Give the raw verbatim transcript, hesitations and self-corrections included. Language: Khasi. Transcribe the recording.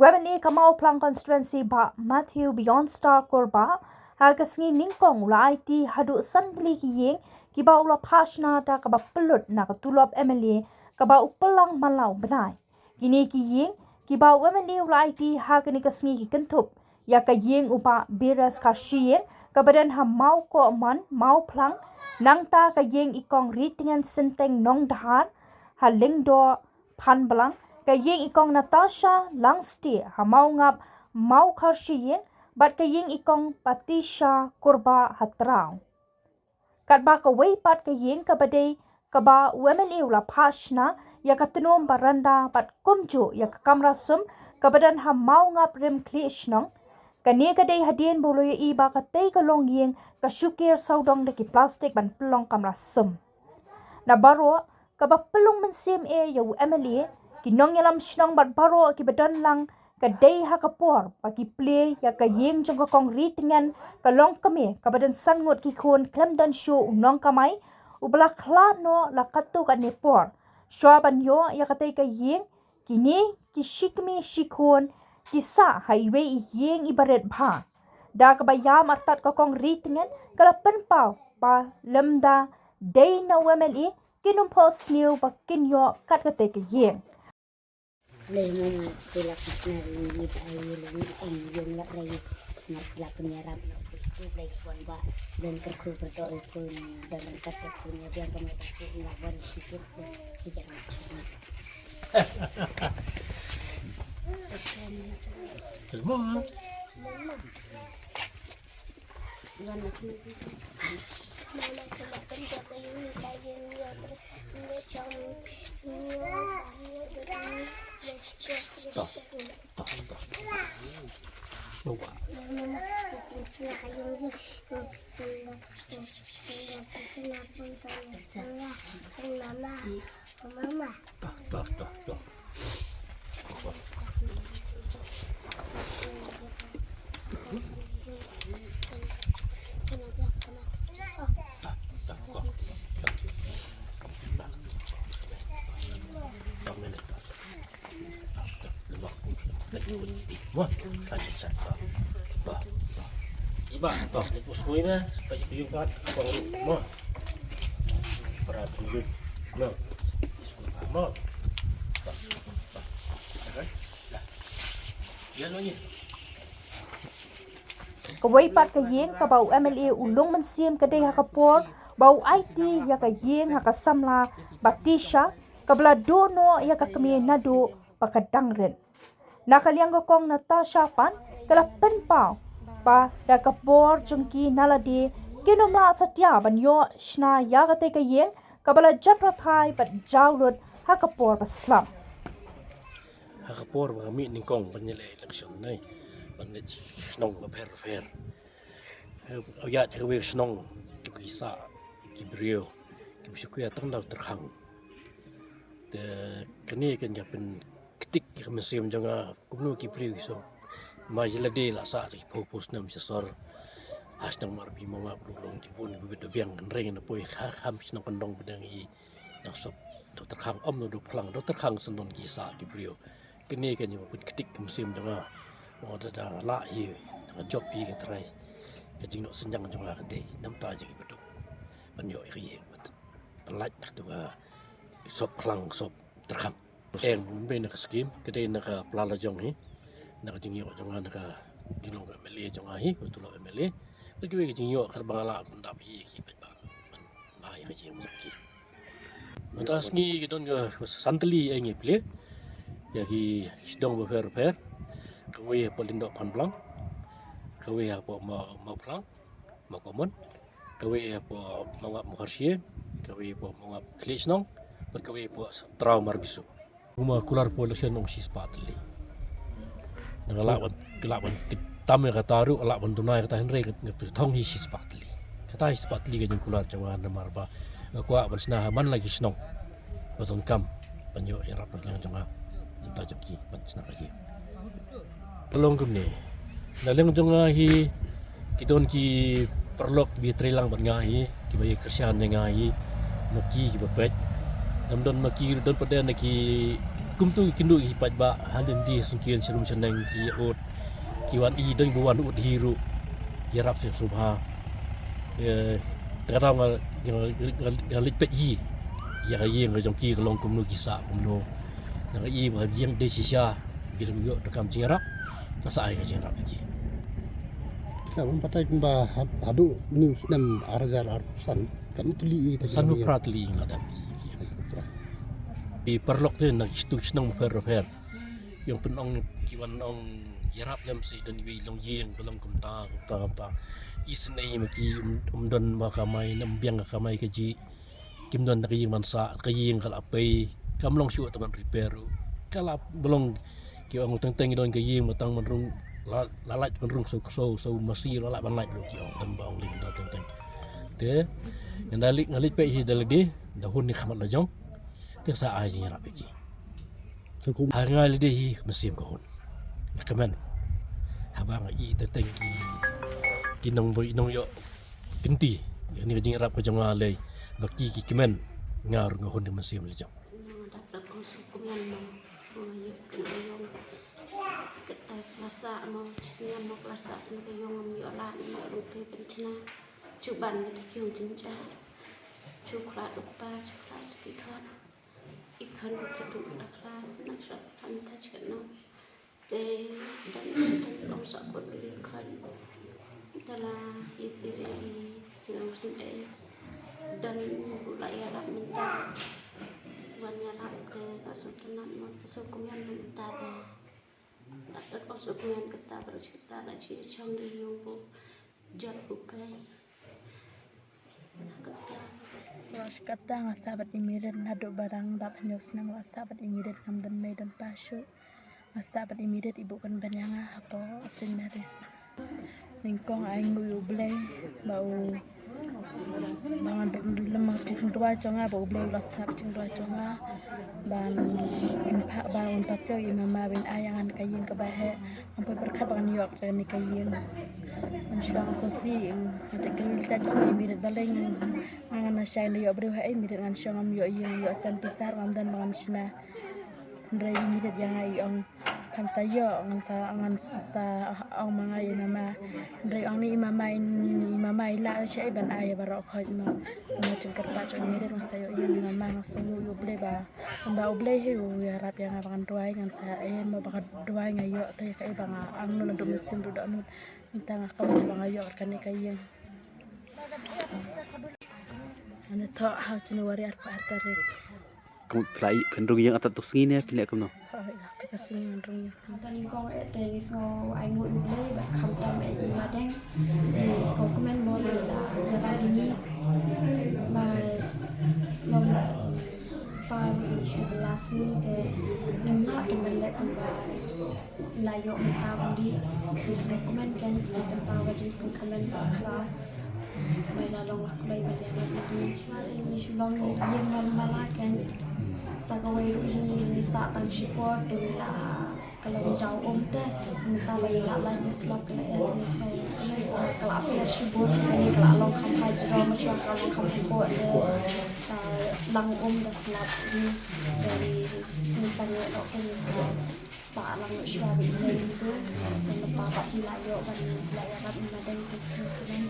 U MLA ka Mawphlang Constituency, Bah Matthew Beyond Star Kurbah, ha ka sngi nyngkong u la aiti haduh san tylli ki ïing kiba u la phah shna da kaba pynlut na ka tulop MLA kaba u pynlang man la u bnai. Kine ki ïing kiba u MLA u la aiti ha kane ka sngi ki kynthup ïa ka ïing u Bah Bires Kharshiing kaba don ha Mawkohmon, Mawphlang, nangta ka ïing i Kong Ritngen Synteng Nongdhar ha Lyngdoh, Phanblang, ka ïing i Kong Natasha Langstieh ha Mawngap, Mawkharshiing, bad ka ïing i Kong Patricia Kurbah ha Traw. Katba kawei pat ka ïing kaba dei kaba u MLA u la phah shna ïa ka tnum baranda bad kumjuh ïa ka kamra sum kaba don ha Mawngap Rimkhlieh Shnong. Kane ka dei hadien ba u la ïohi ba katei ka longïing ka shu ker sawdong da ki plastik ban pynlong kamra sum. Na baroh kaba pynlong mynsiem eh ïa u MLA, ki nongïalam shnong bad baroh kiba don lang, ka dei ha ka por ba ki plie ïa ka ïing jong ka Kong Ritngen, ka longkmie kaba don san ngut ki khun, khlem don shuh u nongkamai uba la khlad noh la katto katne por. Shuwa ban ïoh ïa katei ka ïing, kine ki shikmie shikhun ki sah ha iwei i ïing iba rit bha. Da kaba ïam artat ka Kong Ritngen ka la pynpaw ba lymda dei na u MLA, kin ym phohsniew ba kin ïoh kat katei ka ïing. Kawei pat ka ïing kaba u MLA u lung mynsiem ka dei ha ka por ba u aiti ïa ka ïing ha ka samla Batisha, kaba la duh noh ïa ka kmie naduh ba ka dang rit. Na ka liang ka Kong Natasha pat ka la pynpaw ba da ka bor jong ki na lade kin ym lah satia ban ïoh shna ïa katei ka ïing kaba la jan rathai bad jaw lut ha ka por ba slap. Ha ka por ba ka mih nyngkong ban ïaleh election ne ban leit shnong bapher bapher, ïa kawei ka shnong ki sah ki briew kiba shu kuya tang da u tyrkhang. Te kane kan ïa pyn ktik ïa ka mynsiem jong nga kumno ki briew ki song. Ma ïa lade la sah da ki phew phew snem sha sor. Ha shnong Marbi Mawngap ruh long ki bun ki bit ba biang, hynrei na poi ha kham shnong kyndong ba dang i dang sop da u tyrkhang, ym da u phlang, da u tyrkhang shen don ki sah ki briew. Kane ka ïa pyn ktik ka mynsiem jong nga. Ong da dang lah hi, dang jop hi ka trai. Ka jingnoh synñiang jong nga ka dei namta jong i baduk ban ïoh ïa ka ïing bad ban lait na katu ka sop phlang sop tyrkhang. Eng, mbe na ka skim, ka dei na ka pla la jong hi, na ka jingïoh jong nga, na ka jinglong ka MLA jong nga hi, ka tulop MLA. Ka kiwei ka jingïoh ka ba nga lah ban dap hi ki peit ba ban ba ïa ka jingïoh ki. Mynta sngi ki don ka san tylli eng ïa plie ïa ki shnong bapher bapher. Kawei hapoh Lyngdoh Phanblang, kawei hapoh Ma, Mawphlang, Mawkohmon, kawei hapoh Mawngap Mawkharshiing, kawei hapoh Mawngap Khlieh Shnong, bad kawei hapoh Traw Marbisu. Kumba kular hapoh election ong shispah tylli. Nga lah ban, nga lah ban, tam ïa kata ruh lah ban duna ïa kata, hynrei ka, ka thong hi shispah tylli. Kata hi shispah tylli ka jingkular jong nga namar ba nga kwah ban shna ha man la ki shnong ba donkam ban ïoh ïarap na liang jong nga, na bynta jong ki ban shna ka ïing. Ka long kumne. Na liang jong nga hi ki don ki paralok ba ïatrei lang bad nga hi, kiba ïa kyrshan ïa nga hi, ma ki kiba peit. Ym don ma ki, don pat de na ki Kumtu ki kynduh ki paidbah hadien di sngewsih sha rum sha neng ki ïa ud, ki wan i dang ba wan ud hi ruh, ïarap sngewbha. Eh, te kata nga, nga, nga, nga leit peit hi ïa ka ïing ka jong ki ka long kumno ki sah kumno. Nga i ba ïing dei shisha ki dang ïoh da kam jingïarap, nga sa ai ka jingïarap ïa ki. Ka ban patai kumba had-, haduh une u snem ar hajar arphew san, katno tylli ïa kita ki Sanphew ïing? Phra tylli ïing la dep. Sanphew phra. Ki paralok te na ki shnong bapher bapher. Ïong pynong ki wan ong ïarap lem sa don iwei i longïing ba long kumta kumta kumta. Isynei ma ki, um, um don ba kamai, ym biang ka kamai kajih. Kim don ka ïing ban sah, ka ïing ka la pei, kam long shuh te ban repair ruh. Ka la ba long ki ong teng teng i don ka ïing ba tang ban rung, la, la lait ban rung saw, saw, saw masi la lah ban lait ruh ki ong, don ba ong lei da teng teng. Te nga da leit, nga leit peit hi da lade, da hun ïa ka khmat la jong. Te sa ai jingïarap ïa ki. Te kum ha nga lade hi ka mynsiem ka hun. Nga kmen. Haba nga i teng teng ki, ki nongboi nongïoh kynti ïa kane ka jingïarap ka jong nga lei, ba ki, ki kmen, nga ruh nga hun ïa ka mynsiem la jong. Nga dap da kong sngewkmen mo, mo ïa kane ka ïong. Kata ka la sah mo, sngewbha mo ka la sah kane ka ïong, ngam ïoh lad, ngam ïoh lynti pynchna. Shu ban kata ka ïong jynjar. Shu khlad u kpa, shu khlad sa ki khon. I khon ruh ka duk da khlad, nang shu khlad mynta shi katno. Te don, don long sa kut u khon. Da la ïa te i sngew sngewdei. Don u la ïarap mynta. Wan ïarap te la sngewtynnat mo, la sngewkmen mynta te. La dep long sngewkmen kata, baroh shi katta la shu shong da ïing u jot u pei. Kata. Baroh shi katta nga sah bad i Mirit naduh ba dang dap hynñiew snem, la sah bad i Mirit, ngam don mei don pa shuh. Nga sah bad i Mirit, i buh kynben ïa nga hapoh Saint Mary's. Nyngkong ai nguh ïa u Blei ba u, ba ngan duk lem ha ka jingduwai jong nga, ba u Blei u la sngap jingduwai jong nga. Ban, ban pha, ban, ban pasiaw ïa i mama ba in ai ïa ngan ka ïing kaba heh. Ngam poi pyrkhat ba ngan ïoh kane ka ïing. Ngan shu ong sngewsih, nga te kylli lynti jong i Mirit balei nga, nga ngan shai, nda ïoh briew ha i Mirit, ngan shu ong ngam ïoh ïing, ïoh sem pisa ruh ngam don ba ngan shna. Hynrei i Mirit ïa nga i ong phan sa ïoh, ngan sa, ngan sa ong ma nga ïa i mama. Hynrei ong ni i mama, i mama i lah sha i ban ai ïa baroh khoit mo. Nga jingkyrpad jong i Mirit nga sa ïoh ïing, i mama nga sngewnguh ïa u Blei ba, ba u Blei hi u ïarap ïa nga ba ngan duwai, ngan sa, eh, mo ba ka duwai nga ïoh te kaei ba nga angnud naduh mynsiem ruh dohnud. Mynta nga kwah ba nga ïoh kane ka ïing. Ane thoh ha u January arphew ar tarik. Kum phi la ïoh phin rung ïing ata tu sngi ne phin leh kumno? Hooid, ata ka sngi ngan rung ïing. Haba nyngkong eh te ngi sngew ai nguh ïa u Blei bad khamtam eh i Madeng. Ngi sngewkmen mo ba la ïarap ïa ngi. Ba long pa ngi shu bylla sngi te ngim lah te ban leh kumba la ïoh mynta bun dih. Ngi sngewkmen ken, ngi pynpaw ka jingsngewkmen bakhraw. Ba la long la kloi ba dei la bun dih. Shuwa te ngi shu long ïing wan ba la ken. Sa kawei ruh hi ngi sah tang shipor te ngi la, ka long jaw um te. Mynta ba ngi la lait u slap ka la er, ngi sngewkmen, ka la pher shibun, ka la long kham hajrong, shuwa ka long kham hapoh te. Ka lang um da slap hi. Te ngi sangeh noh te ngi sa Sa lang shuwa ba i Mei tu, te mynta ba hi la ïoh ban la ïarap i Madeng te sngewkmen.